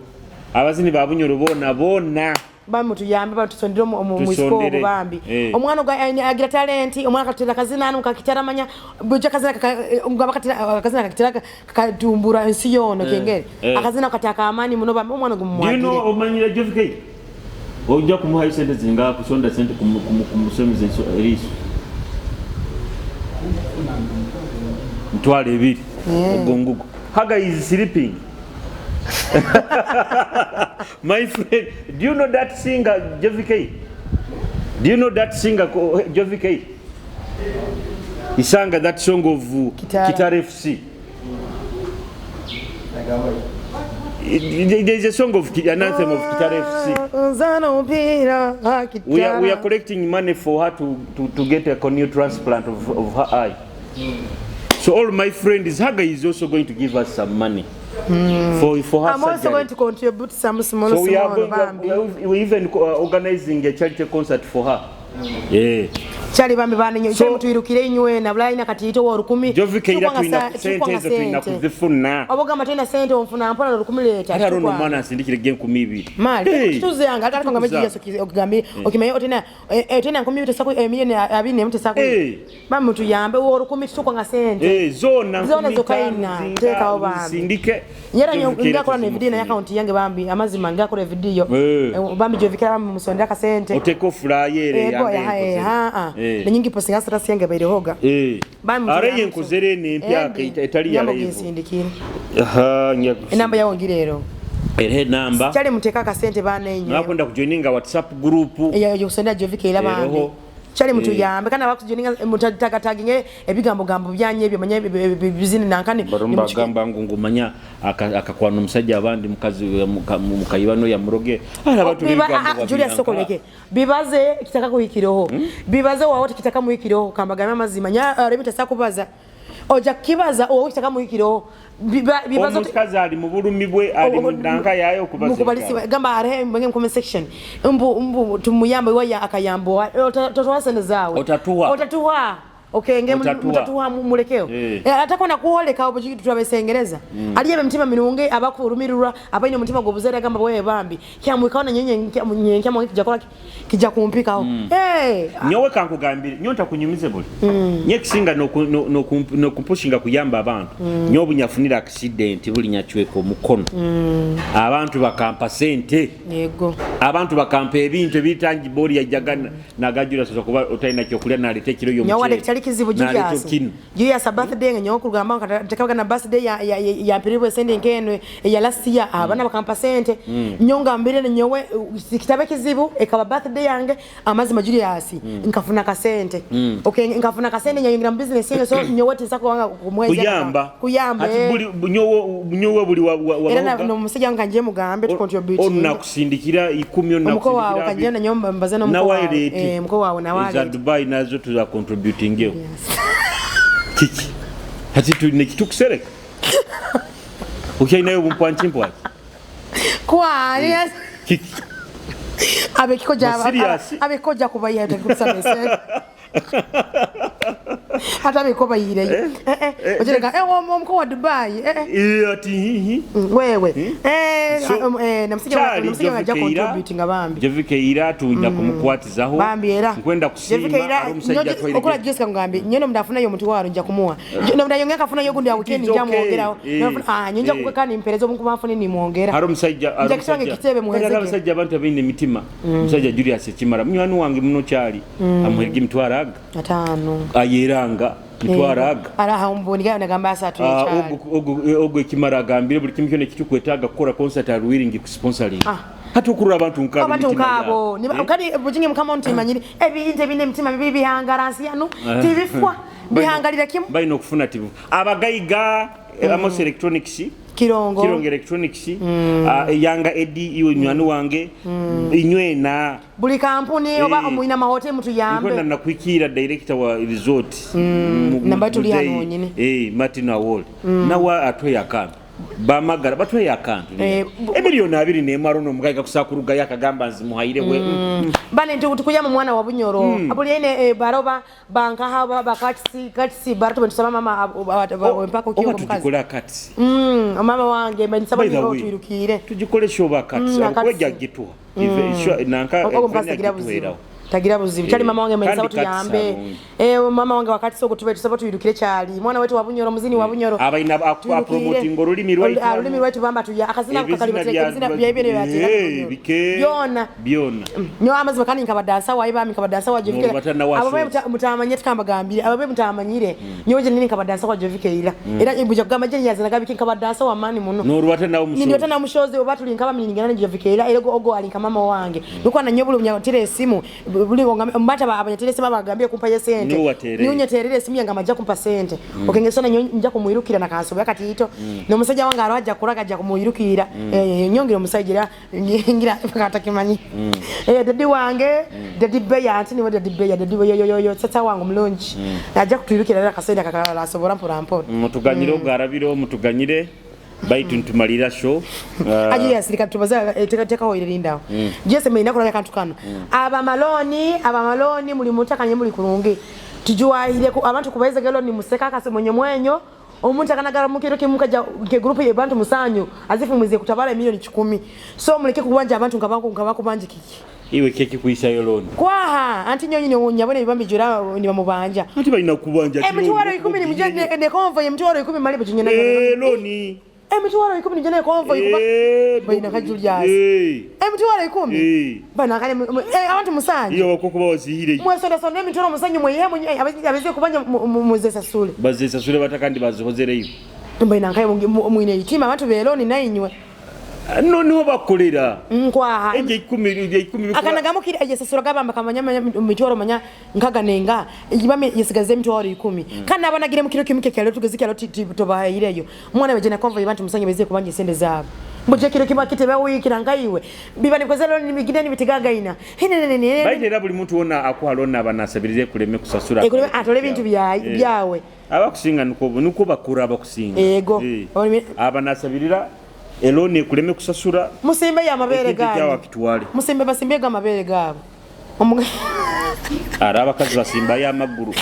Speaker 1: abazini ba Bunyoro boona boona.
Speaker 2: Bambi mutuyambe batusondere mu
Speaker 1: Tusondere.
Speaker 2: mu bambi.
Speaker 1: Eh.
Speaker 2: Omwana ogwa agira talenti omwana katera kazina anu kakitara manya buja kazina ngaba katera kazina kakitera katumbura ensi yono kengere.
Speaker 1: Eh.
Speaker 2: Akazina kataka amani muno bambi omwana
Speaker 1: Do you
Speaker 2: gumwagire.
Speaker 1: know omanyira Jovikeira? Ojja kumuhayo sente zinga kusonda sente kumusomeza eriiso. 20,000 ogwo ngugo. Haga is sleeping. My friend, do you know that singer Jovikeira? Do you know that singer Jovikeira? He sang that song of
Speaker 2: Kitara.
Speaker 1: Kitara FC. There is a song of an anthem of Kitara FC.
Speaker 2: Nzana mpira Kitara.
Speaker 1: We are collecting money for her to get a corneal transplant of her eye. So all my friends, Haga is also going to give us some money for her
Speaker 2: I'm also
Speaker 1: surgery.
Speaker 2: going to contribute some small
Speaker 1: So we are
Speaker 2: small
Speaker 1: going
Speaker 2: bambi.
Speaker 1: to, we are even organizing a charity concert for her. Yeah.
Speaker 2: Kyali bambi banenye
Speaker 1: So-
Speaker 2: kyali mutwirukire inywe na bulayina kati ito olukumi.
Speaker 1: Jovikeira
Speaker 2: Tukwanga
Speaker 1: tulina sente
Speaker 2: tukwanga
Speaker 1: ezo tulina
Speaker 2: sente.
Speaker 1: kuzifuna.
Speaker 2: Obogamba tulina sente onfuna mpola olukumi leeta.
Speaker 1: Ate ate ono
Speaker 2: tukwanga.
Speaker 1: omwana asindikire ge 2,000.
Speaker 2: Mali
Speaker 1: Hey.
Speaker 2: tuze yanga ate konga meji
Speaker 1: Tukuza.
Speaker 2: yesu okugambye okimanye otena otena 2,000 24 tesaku.
Speaker 1: Eh.
Speaker 2: Bambi mutuyambe olukumi tukwanga sente.
Speaker 1: Eh, zona
Speaker 2: Zona
Speaker 1: 5,000
Speaker 2: zokaina,
Speaker 1: zinga,
Speaker 2: teekawo bambi.
Speaker 1: zisindike.
Speaker 2: Yera
Speaker 1: Jovikeira
Speaker 2: ngakola ne video na
Speaker 1: tuzimufune.
Speaker 2: account yange bambi amazima ngakola video.
Speaker 1: Eh.
Speaker 2: Bambi Jovikeira bambi musondera kasente.
Speaker 1: Oteeka ofulayo ere
Speaker 2: Ego
Speaker 1: yange
Speaker 2: ya
Speaker 1: enkoze.
Speaker 2: ha ha.
Speaker 1: Eh.
Speaker 2: Nenyingi postinga status yange bairehoga.
Speaker 1: Eh.
Speaker 2: Bambi
Speaker 1: Are
Speaker 2: mutuyambe.
Speaker 1: yenkozere eno empya etali ya
Speaker 2: Nyambo
Speaker 1: live.
Speaker 2: ginsindikire.
Speaker 1: Aha, nja
Speaker 2: Enamba yawo ngirero.
Speaker 1: Era enamba.
Speaker 2: Kyali muteeka akasente banenye.
Speaker 1: Nakwenda kujoininga WhatsApp group.
Speaker 2: Eyo yokusondera Jovikeira bambi.
Speaker 1: Eroho.
Speaker 2: Kyali mutuyambe kana bakujoininga mutagataginge ebigambo gambo byanye ebyo manye bizini nankani.
Speaker 1: Barumba agamba ngu ngumanya akakwana omusajja abandi mukazi mukayibano yamuroge. Ara abantu b'ebigambo
Speaker 2: Julia
Speaker 1: babyanka.
Speaker 2: Sokoleke bibaze kitaka kuhikiroho bibaze wawo kitaka muhikiroho kambagame amazima nya rebita sakubaza oja kibaza owo kitaka muhikiroho bibaze
Speaker 1: Omukazi ali mu bulumi bwe ali mu nanka yayo okubaza.
Speaker 2: mukubalisi gamba are mbenge mu comment section mbu tumuyambe waya akayambo otatuwa sente zawe
Speaker 1: Otatuwa.
Speaker 2: otatuwa okenge
Speaker 1: Otatuwa.
Speaker 2: mutatuwa mulekeo
Speaker 1: Eh.
Speaker 2: atakona kuoleka obo turabesengereza aliye emitima mirungi abakurumirura abaine omutima gw'obuzaire agamba bwe bambi kyamwikawo nanyenye nkyamwe kijja kola kijja kumpikawo eh
Speaker 1: Nyowe kankugambire nyo ntakunyumize buli. Nye kisinga nokumpushinga kuyamba abantu. Nyo bunyafunira accident buli nyachweka omukono. Abantu bakampa sente.
Speaker 2: yego
Speaker 1: Abantu bakampa ebintu ebitangi bori yajjaga nagajula sosa kuba otalina kyokulya naleeta ekiro
Speaker 2: nyawa
Speaker 1: y'omuceere.
Speaker 2: kyali Kizibu.
Speaker 1: Naleeta
Speaker 2: Julius.
Speaker 1: kinu.
Speaker 2: Julius, birthday nyowe kugamba tekabaga na birthday yampiribwa esente nk'eno eya last year, abaana bakampa sente. Nyo ngambire nyowe kitabe kizibu, ekaba birthday yange. Amazima Julius, nkafuna kasente. Okay, nkafuna kasente nyayingira mu business yange, so nyowe tinsa kubanga kumwezi.
Speaker 1: Kuyamba.
Speaker 2: Kuyamba.
Speaker 1: Ati buli nyowe buli
Speaker 2: Era n'omusajja wange kanje mugambe tu contribute.
Speaker 1: Onakusindikira 10.
Speaker 2: Omuko wawe kanje nanyo mbaze n'omuko
Speaker 1: Nawe
Speaker 2: wawe.
Speaker 1: leete.
Speaker 2: Eh, muko wawe nawe
Speaker 1: Eza
Speaker 2: aleete.
Speaker 1: Dubai nazo tuza contributingeho. Kiki ati tulina ekitukusereka? Okyalinayo obumpwankimpwaki?
Speaker 2: Kwa yes.
Speaker 1: Kiki?
Speaker 2: Abekiko ja
Speaker 1: Ba serious?
Speaker 2: Abekiko ja kubayiha tekusaba esente, ate abeko bayireyo. Ojereka omuko wa Dubai.
Speaker 1: Eh, ati hihi.
Speaker 2: Wewe
Speaker 1: So,
Speaker 2: namusijja
Speaker 1: Kyali
Speaker 2: namusijja ajja
Speaker 1: Jovi Keira,
Speaker 2: contribute nga bambi.
Speaker 1: Jovi Keira tulina kumukwatizaho.
Speaker 2: Bambi era
Speaker 1: Nkwenda kusiima ari omusajja atwaire.
Speaker 2: Okola Jessica ngambe nyo nomuda afunayo omutwalo nja kumuwa, nomuda yongera kafunayo gundi ya weekend
Speaker 1: It is
Speaker 2: nja
Speaker 1: okay.
Speaker 2: mwongeraho. Ah, nyo nja kukaka nimpereza omukuba nfune nimwongera.
Speaker 1: Hari omusajja, hari
Speaker 2: Nja kitange kitebe muhezeke.
Speaker 1: Hari abasajja abantu abaine emitima. Omusajja Julius Ekimara munywani wange muno, kyali amuherega emitwaro aga
Speaker 2: 5.
Speaker 1: Ayeranga mitwaro aga.
Speaker 2: Araha umbuni nagamba 3.
Speaker 1: Ah,
Speaker 2: Ekyali
Speaker 1: ogwo Ekimara agambire buli kimu kyona ekitukwetaaga kukola concert ari willing kusponsoring.
Speaker 2: Ah.
Speaker 1: Hati okurora abantu nkabo
Speaker 2: Abantu
Speaker 1: emitima
Speaker 2: nkabo
Speaker 1: yabo. Eh?
Speaker 2: Kadi bujinge mukama ntimanyire ebintu ebine emitima bibi bihangara nsi yanu tibifwa bihangalira kimu.
Speaker 1: Balina okufuna tibu abagayiga. Amos Electronics.
Speaker 2: Kirongo.
Speaker 1: Kirongo Electronics, ah, Yanga Edi, iwe nywani wange inywena.
Speaker 2: Buli kampuni oba omulina mahoteli mutuyambe.
Speaker 1: Nkwenda nakwikira director wa resort
Speaker 2: Nambaye tuli
Speaker 1: Muzeyi,
Speaker 2: hano wonyine.
Speaker 1: Martin Awol nawe atweye akantu, bamagara batweye akantu. Emiliyoni 21 arono omugayiga kusakurugayo akagamba nzimuhaire we.
Speaker 2: Bane tukuyama mwana wa Bunyoro buli ene baroba bankaha bakatisi katisi barato bentusaba mama mpaka
Speaker 1: Oba
Speaker 2: ukiyo mukazi.
Speaker 1: tugikole akati.
Speaker 2: Mama wange mbanisaba
Speaker 1: By the
Speaker 2: niro
Speaker 1: way,
Speaker 2: twirukire.
Speaker 1: Tugikole shoba akati.
Speaker 2: Akatsi.
Speaker 1: Akwejja gituha nanka.
Speaker 2: Ogwo mukazi tagira buzibu, tagira buzibu kyali. Mama wange mbanisaba
Speaker 1: Kandi Katsi
Speaker 2: tuyambe.
Speaker 1: alungi.
Speaker 2: Mama wange wakati soko tube tusaba tuyirukire kyali mwana wetu wa Bunyoro, muzini wa Bunyoro.
Speaker 1: Abalina
Speaker 2: Tuyirukire.
Speaker 1: apromotinga olulimi lwaitu.
Speaker 2: Olulimi lwaitu bamba tuya akazina
Speaker 1: Ebizina
Speaker 2: kakali ebizina bya byatera
Speaker 1: bike
Speaker 2: byona.
Speaker 1: Byona.
Speaker 2: Nyo amazima kandi nkabadansa wayi bami nkabadansa wa Jovi.
Speaker 1: N'olubata na
Speaker 2: Abo be
Speaker 1: wasozi.
Speaker 2: Mutamanye tukambagambire abo be mutamanyire nyowe je nini nkabadansa wa Jovi Keira era ibuja kugamba je yazina gabiki nkabadansa wa mani muno.
Speaker 1: N'olubata nawe
Speaker 2: Nindiyota
Speaker 1: musozi.
Speaker 2: Na mushozi oba tuli nkaba miningana ne Jovi Keira era ogo ali nka mama wange nuko na nyo buli munyatire esimu buli mbata abanyatire esimu abagambye kumpa ye sente.
Speaker 1: Niwe waterere.
Speaker 2: Niwe nyeterere esimu yange amajja kumpa sente. Okengesona nyo nja kumwirukira na kansobe katito n'omusajja wange arajja kuraga ajja kumwirukira. Nyongera omusajja era ngira katakimanyi. Daddy wange Daddy Beya anti niwe Daddy Beya, Daddy yo yo yo yo tata wange omulungi ajja kutwirukira era akasente akakalala asobora mpola mpola.
Speaker 1: Mutuganyire ogarabiro mutuganyire baitu ntumalira show.
Speaker 2: Aje yasirika tubaza tekaho irindawo jese meina kulabya kantu kano abamaloni abamaloni muli mutakanye muli kulungi tujuwahire abantu kubaiza gelo ni museka akase mwenye mwenyo omuntu akanagala mukiro kimukaja ke group ye bantu musanyu azifu mwize kutabala milioni 10 so muleke kubanja abantu nkabanku nkabakubanja kiki.
Speaker 1: Iwe keki kuisayo loan.
Speaker 2: Kwaha anti nyonyi nyabone ibambi jura ni bamubanja.
Speaker 1: Ati balina kubanja.
Speaker 2: Emitwaro 10 ni muje ne convoy emitwaro 10 mali bujinyana.
Speaker 1: Loan.
Speaker 2: Emitwaro 10 nijene convoy kuba Balina ka Julius. Emitwaro 10. Bana kale abantu musanju.
Speaker 1: Iyo bakukuba wazihire.
Speaker 2: Mwesondasonda emitwaro musanyu mweyihe abeze kubanja muzesasule.
Speaker 1: Bazesasule batakandi bazihozereyo.
Speaker 2: Mbaina nkaye mwine itima abantu beloni nayinywe.
Speaker 1: Noneho bakolera.
Speaker 2: Nkwaha.
Speaker 1: Eje 10 eje 10
Speaker 2: Akanagamu kiri ejesasura gabamba kamanya mitwaro manya nkaganenga ibame yesigaze emitwaro 10 kandi abanagire mu kiro kimwe kyalo tugeze kyalo tobahireyo mwana beje na convoy abantu musanyu beze kubanja esente zaabo mbuje kiro kimwe kitebe wikira ngaiwe biba nikoze lo nimigine nibitigagaina hinenenene.
Speaker 1: Baite era buli muntu wona akuha loan abanasabirize kuleme kusasura.
Speaker 2: Ekuleme atole ebintu byawe.
Speaker 1: Abakusinga niko bakura abakusinga.
Speaker 2: Ego.
Speaker 1: Abanasabirira eloni ekuleme kusasura.
Speaker 2: Musimbe ya amabere
Speaker 1: Ekintu kyawe
Speaker 2: ganyu.
Speaker 1: akitwale.
Speaker 2: Musimbe basimbe ga amabere gaabo.
Speaker 1: Ari abakazi basimbayo amaguru.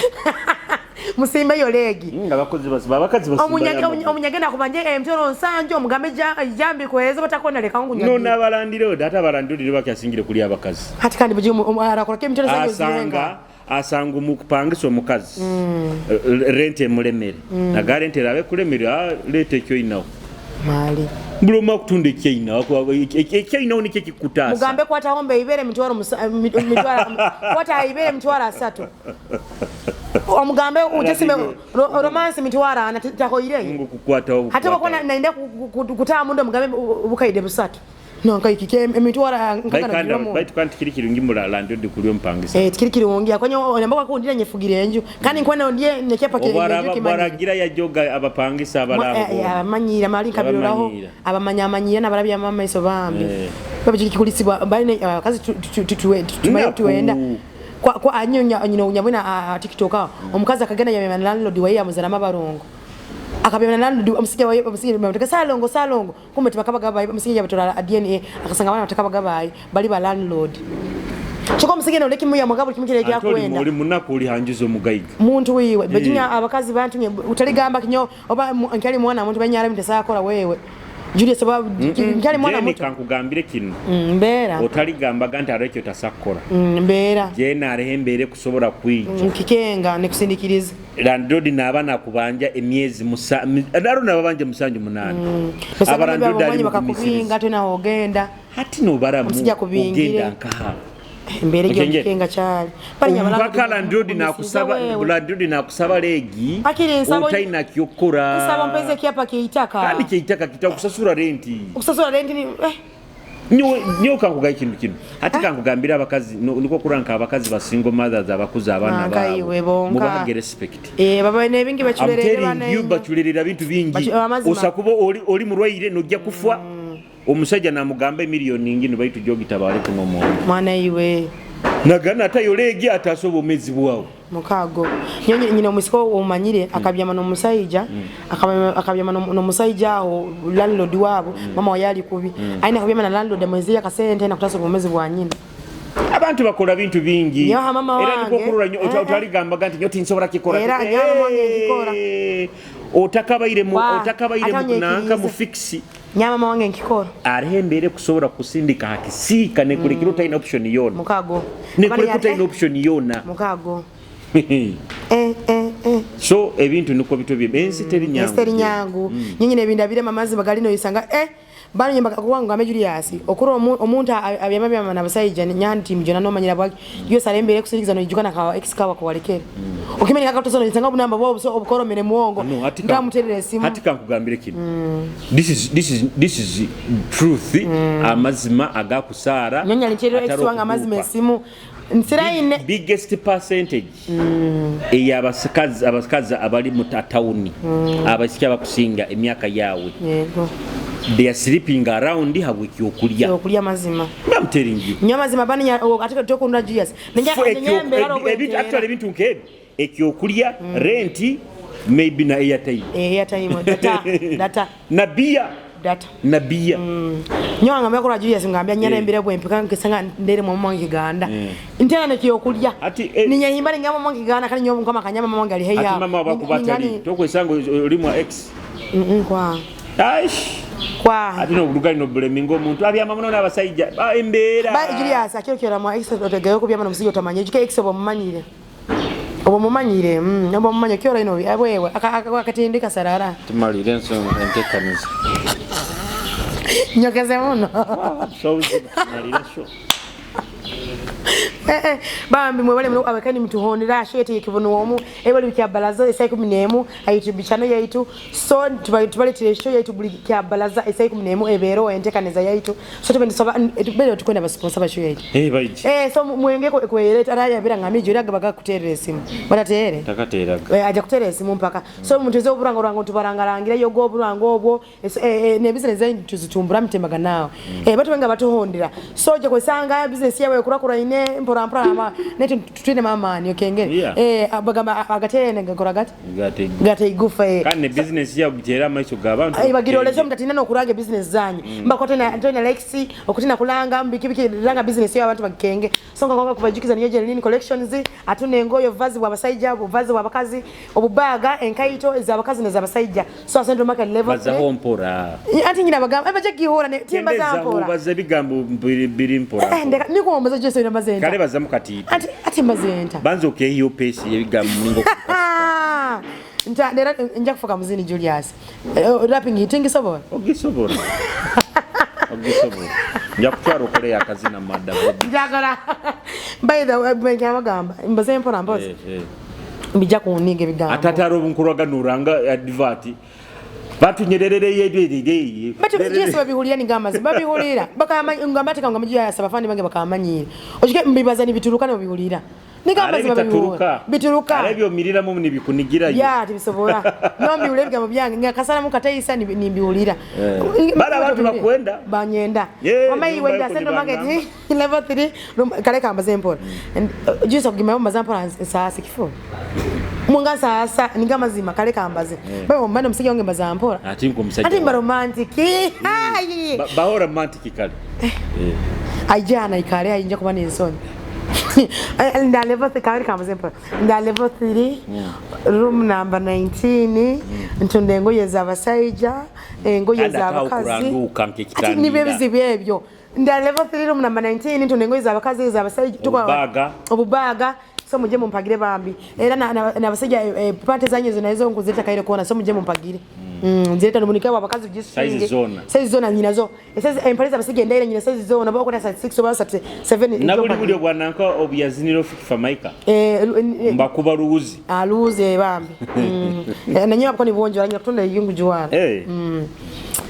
Speaker 2: Musimbe yo legi.
Speaker 1: Abakozi basimba abakazi basimbayo amaguru.
Speaker 2: Omunyagenda kubanje emitwaro nsanju omugambe jambi kuhereza batakona leka ngu
Speaker 1: No n'abalandirewo data abalandirewo bakyasingire kuli abakazi.
Speaker 2: Hati kandi buji arakora ke emitwaro nsanju zirenga.
Speaker 1: Asanga omupangisa omukazi rent emulemere naga rent erabe kulemere, leeta ekyoyinawo.
Speaker 2: Mali.
Speaker 1: Buli omu akutunda ekyaina, ekyainawo nikyo ekikutaasa.
Speaker 2: Mugambe kwataho mbe ibere mitwaro mitwaro kwata ibere 30,000. Omugambe utasime romance 40,000 tahoire.
Speaker 1: Mungu kukwataho.
Speaker 2: Hata bakona naenda kutaa mundo mugambe bukaide 3. Nanka iki emitwara nkakana
Speaker 1: biromo. Baitu kandi kiri kirungi mulala ndio ndikulio mpangisa.
Speaker 2: Kiri kirungi akonyo nambaka kundira nyefugire enju. Kandi nkwana ndiye nekyapa kiri
Speaker 1: enju kimanyi. Baragira ya joga abapangisa abalabo.
Speaker 2: Abamanyira mali kabiroraho abamanya amanyira nabarabya mama iso bambi. Baba kikulisibwa bali abakazi tumaye tuenda. Kwa anyonya nyina unyabona TikTok omukazi akagenda yamema landlord waye amuzana mabarongo. Akabema landlord omusijja waye omusijja mutaka salongo salongo kumbe tibakabaga bayi omusijja yabatora DNA akasanga bana batakabaga bayi bali ba landlord. Choko omusijja no leki muya mugabo kimukire kya kwenda.
Speaker 1: Oli munaku oli hanjuzo mugaiga.
Speaker 2: Muntu wiwe bajinya abakazi bantu utaligamba kinyo oba nkali mwana muntu banyara mutesa akora wewe. Julius sababu nkali mwana muntu.
Speaker 1: Kankugambire kino.
Speaker 2: Mbera.
Speaker 1: Otaligamba ganti arekyo tasakora.
Speaker 2: Mbera.
Speaker 1: Je narehembere kusobora kwija.
Speaker 2: Nkikenga nikusindikiriza.
Speaker 1: Landlord nabana kubanja emyezi ndaro nababanje 7 8. Abarandlord ali
Speaker 2: bakakubinga tena ogenda.
Speaker 1: Hati no bara mu ogenda nkaha.
Speaker 2: Mbere gyo nkikenga cyari.
Speaker 1: Mpaka landlord nakusaba landlord nakusaba legi. Utaina kyokora.
Speaker 2: Nsaba mpeze kyapa kyeitaka.
Speaker 1: Kandi kyeitaka kitakusasura renti.
Speaker 2: Okusasura renti ni
Speaker 1: Nyo kankugaye kintu kino. Ati kankugambira abakazi niko kuranka abakazi ba single mothers abakuza abana babo. Mubahage respect.
Speaker 2: Baba ne bingi bachulerera bana.
Speaker 1: You bachulerera bintu bingi. Osakuba oli murwaire nojja kufa. Omusajja namugamba emiliyoni nyingi baitu jogita bali kuno mwana.
Speaker 2: Mwana iwe.
Speaker 1: Nagana atayolegi atasobo omezi bwawo.
Speaker 2: Mukago. Nyonyi nyina omusiko omanyire akabyama no musayija akabyama no musayija aho landlord wabo mama wayali kubi. Aina akabyama na landlord amwezi akasente na kutasobo omezi bwa nyina.
Speaker 1: Abantu bakola bintu bingi.
Speaker 2: Nyoha mama wange.
Speaker 1: Era nikokurura utaligamba ganti nyoti nsobora kikora.
Speaker 2: Era nyoha mama wange nkikora.
Speaker 1: Otakabaire mu nanka mu fix.
Speaker 2: Nyama mama wange nkikora.
Speaker 1: Arehembere kusobora kusindika hakisika nekulekira utaina option yona.
Speaker 2: Mukago.
Speaker 1: Nekulekira utaina option yona.
Speaker 2: Mukago.
Speaker 1: So ebintu niko bito bye ensi teri nyangu.
Speaker 2: Ensi teri nyangu. Nyinyi nebindabire mamazi bagalino yisanga bano nyamba kuwangu ame Julius okuro omuntu abyama byama na basayija nyanti mjona no manyira bwaki yo sarembere kusindikiza no ijuka na kawa ex kawa kwalekera. Okimenya kaka tosono yisanga bunamba bwo obukoromere muongo ndamuterere simu.
Speaker 1: Hati kankugambire kino. This is truth. Amazima agakusara.
Speaker 2: Nyonya niterere ex wanga amazima esimu. Nsiraine
Speaker 1: biggest percentage eya abakazi abali mu town abasiki abakusinga emyaka yawe.
Speaker 2: Yego.
Speaker 1: They are sleeping around habwe kyokulya.
Speaker 2: Kyokulya mazima.
Speaker 1: I'm telling you.
Speaker 2: Nya mazima bani atika tokunda Julius. Nenya nyembe haro
Speaker 1: ebintu actually ebintu nkebi ekyokulya rent maybe na airtime.
Speaker 2: Airtime data.
Speaker 1: Na bia.
Speaker 2: Data.
Speaker 1: Na bia.
Speaker 2: Nyo ngambia kola Julius ngambia nyana embere bwempika nkisanga ndere mama wange Kiganda. Ntena nekyokulya. Ninya himbali ngamba mama wange Kiganda kandi nyo mukama kanyama mama wange ali heya.
Speaker 1: Ati mama wabakubatali. Tokwesanga olimwa ex.
Speaker 2: Kwa.
Speaker 1: Aish.
Speaker 2: Kwa.
Speaker 1: Ati no bulugani no blamingo omuntu abyama muno n'abasajja embera.
Speaker 2: Ba Julius akirokera mwa ex otegeyo kubyama no musijja otamanye. Juke ex obamumanyire. Obamumanyire. Obamumanye kyora ino wewe akatindika sarara.
Speaker 1: Tumalire ensonga entekaniza.
Speaker 2: Nyokeze muno.
Speaker 1: So tumalire sho.
Speaker 2: Bambi mwebale muno abakani mtuhonera shete kivuno omu ebali kya balaza esai 11 YouTube channel yaitu so tubaletere show yaitu buli kya balaza esai 11 ebero entekaneza yaitu so tubendisaba tubere tukwenda ba sponsor ba show yaitu
Speaker 1: baiji
Speaker 2: so mwenge kweleta araya bila ngamije iraga baga kuterera esimu batatere
Speaker 1: takateraga
Speaker 2: aja kuterera esimu mpaka so muteze oburanga rango tubarangarangira yogo oburango obwo ne business zain tuzitumbura mitemaga nawo batu benga batuhondera so je kwesanga business yawe kurakura ine mpora mpora ama neti tutwine mama ni okengere bagamba agatere ngakora gati gate igufa
Speaker 1: kandi business ya bugera amaiso gabantu
Speaker 2: bagirolezo mutatina no kurange business zanyu mbako tena tena likes okutina kulanga mbikibiki ranga business ya abantu bagikenge so ngakanga kubajukiza niyo Jeline collections atune engoyo vazi bwa basajja vazi bwa bakazi obubaga enkaito ez'abakazi n'ez'abasajja so central market level
Speaker 1: bazaho mpora
Speaker 2: anti nyina bagamba abaje gihora ne timba za mpora
Speaker 1: baza bigambo biri mpora
Speaker 2: ndeka niko mbaza Jesu ina bazenta
Speaker 1: kale bazamu kati
Speaker 2: ati ati mbazenta
Speaker 1: banzo okay hiyo pesi yebigambo ningo
Speaker 2: Nta era nja kufuka muzini Julius. Rapping tingisobola.
Speaker 1: Ogisobola. Ogisobola. Nja kutwara okole akazina mada.
Speaker 2: Njagala. By the way, bagamba mbaze mpola mpozi. Mbijja kuniga ebigambo.
Speaker 1: Atatara obunkurwaga nuranga advert. Batunyerereye.
Speaker 2: Batu Yesu babihulira ni ngamazi babihulira. Bakamanya ngamba ati kanga mujja yasaba fandi bange bakamanyira. Ojike mbibaza ni bituruka no bihulira. Nigamba ziba
Speaker 1: bituruka.
Speaker 2: Bituruka.
Speaker 1: Arabyo miriramu nibikunigirayo.
Speaker 2: Ya tibisobola. No mbiwulira ebigambo byange nga kasala mukatayisa ni mbiwulira.
Speaker 1: Bara abantu bakwenda.
Speaker 2: Banyenda. Mama iwenda Central Market level 3 room kale kambaze mpola. Juice okugima mbaza mpola nsaasi kifo. Mwanga sasa ninga mazima kale kambaze. Bawo mbana omusajja wange mbaza mpola.
Speaker 1: Ati nko musajja.
Speaker 2: Ati mba romantic. Hayi.
Speaker 1: Baho romantic kale.
Speaker 2: Aijana ikale ayinja kuba n'ensonyi. Nda level 3 kale kambaze mpola. Nda level 3 room number 19 ntunda engoye z'abasajja engoye z'abakazi. Ati nibe bizibu ebyo. Nda level 3 room number 19 ntunda engoye z'abakazi z'abasajja.
Speaker 1: Obubaga.
Speaker 2: Obubaga. So mujje mumpagire bambi. Era n'abasajja pante zanyu zo nazo nkuzireta kaire kona so mujje mumpagire. Nzireta nomunika wabakazi
Speaker 1: size zona.
Speaker 2: Size zona nyina zo. Size empale z'abasajja endaira nyina size zona bako na size 6 oba size 7.
Speaker 1: Na buli buli bwananka obuyaziniro fikifa maika. Mbakuba luuzi.
Speaker 2: Luuzi bambi. Na nyewe bako ni bonjo aranya kutunda yungu juwana.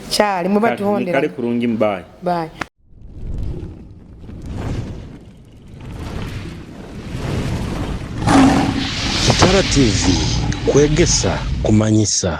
Speaker 2: Chali mwe batuhondera.
Speaker 1: Kale kurungi mbaye.
Speaker 2: Bye.
Speaker 3: Kitara TV kwegesa kumanyisa.